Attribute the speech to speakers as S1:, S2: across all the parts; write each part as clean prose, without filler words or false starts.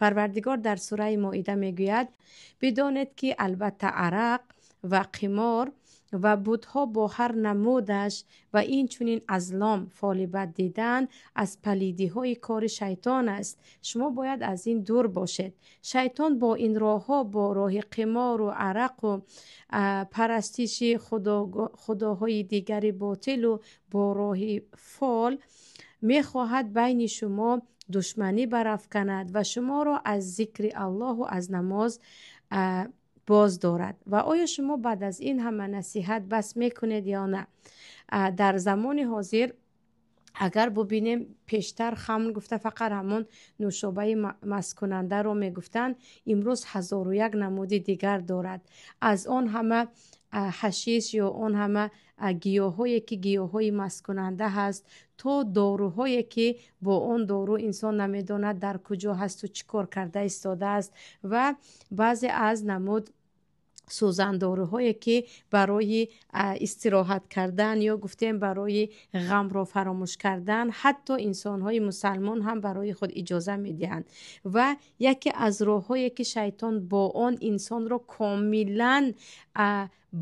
S1: Парвардигор дар сураи Моида мегӯяд: бидонед, ки албатта арақ ва қимор ва бутҳо бо ҳар намудаш ва инчунин азлом, фоли бад дидан, аз палидиҳои кори шайтон аст. Шумо бояд аз ин дур бошед. Шайтон бо ин роҳҳо, бо роҳи қимору арақу парастиши худоҳои дигари ботилу бо роҳи фол мехоҳад байни шумо душманӣ барафканад ва шуморо аз зикри Аллоҳу аз намоз боз дорад. Ва оё шумо баъд аз ин ҳама насиҳат бас мекунед ё на? Дар замони ҳозир агар бубинем, пештар хамр гуфта фақат ҳамон нӯшобаи масткунандаро мегуфтанд. Имрӯз 1001 намуди дигар дорад. Аз он ҳама ҳашиш ё он ҳама гиёҳҳое, ки гиёҳҳои масткунанда ҳаст, то доруҳое, ки бо он дору инсон намедонад дар куҷо ҳасту чӣ кор карда истодааст, ва баъзе аз намуд сӯзандоруҳое, ки барои истироҳат кардан ё гуфтем барои ғамро фаромӯш кардан, ҳатто инсонҳои мусалмон ҳам барои худ иҷоза медиҳанд. Ва яке аз роҳҳое, ки шайтон бо он инсонро комилан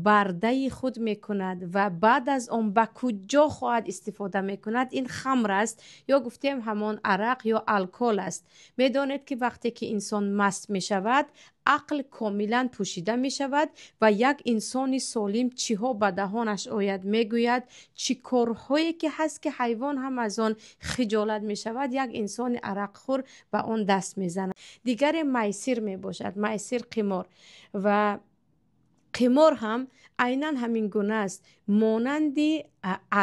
S1: бардаи худ мекунад ва баъд аз он ба куҷо хоҳад истифода мекунад, ин хамр аст ё гуфтем ҳамон арақ ё алкол аст. Медонед, ки вақте ки инсон маст мешавад, ақл комилан пӯшида мешавад ва як инсони солим чиҳо ба даҳонаш ояд мегӯяд, чӣ корҳое ки ҳаст, ки ҳайвон ҳам аз он хиҷолат мешавад, як инсони арақхӯр ба он даст мезанад. Дигаре майсир мебошад, майсир, қимор. Ва қимор ҳам айнан ҳамин гуна аст. Монанди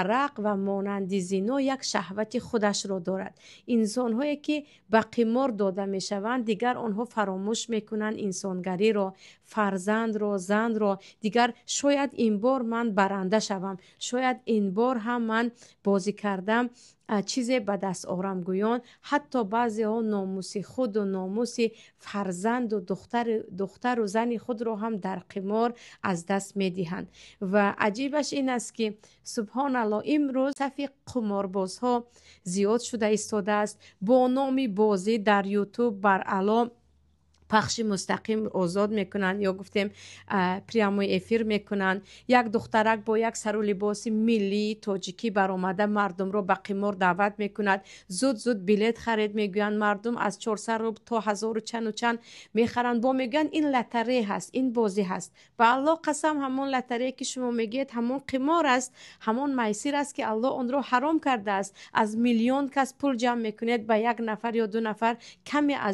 S1: арақ ва монанди зино як шаҳвати худашро дорад. Инсонҳое, ки ба қимор дода мешаванд, дигар онҳо фаромӯш мекунанд инсонгариро, фарзандро, занро. Дигар шояд ин бор ман баранда шавам, шояд ин бор ҳам ман бозӣ кардам, чизе ба даст орам гӯён, ҳатто баъзеҳо номуси худу номуси фарзанду духтару зани худро ҳам дар қимор аз даст медиҳанд. Ва аҷибаш ин аст, ки субҳоналлоҳ, имрӯз сафи қуморбозҳо зиёд шуда истодааст. Бо номи бозӣ дар Ютуб баръало пахши мустақим озод мекунанд ё гуфтем прямой эфир мекунанд. Як духтарак бо як сару либоси миллии тоҷикӣ баромада мардумро ба қимор даъват мекунад. Зуд зуд билет харед мегӯянд. Мардум аз 400 рубл то ҳазору чанду чанд мехаранд. Бо мегӯянд, ин лотерея ҳаст, ин бозӣ ҳаст. Ба Аллоҳ қасам, ҳамон лотерея, ки шумо мегӯед, ҳамон қимор аст, ҳамон майсир аст, ки Аллоҳ онро ҳаром кардааст. Аз миллион кас пул ҷамъ мекунед, ба як нафар ё ду нафар каме аз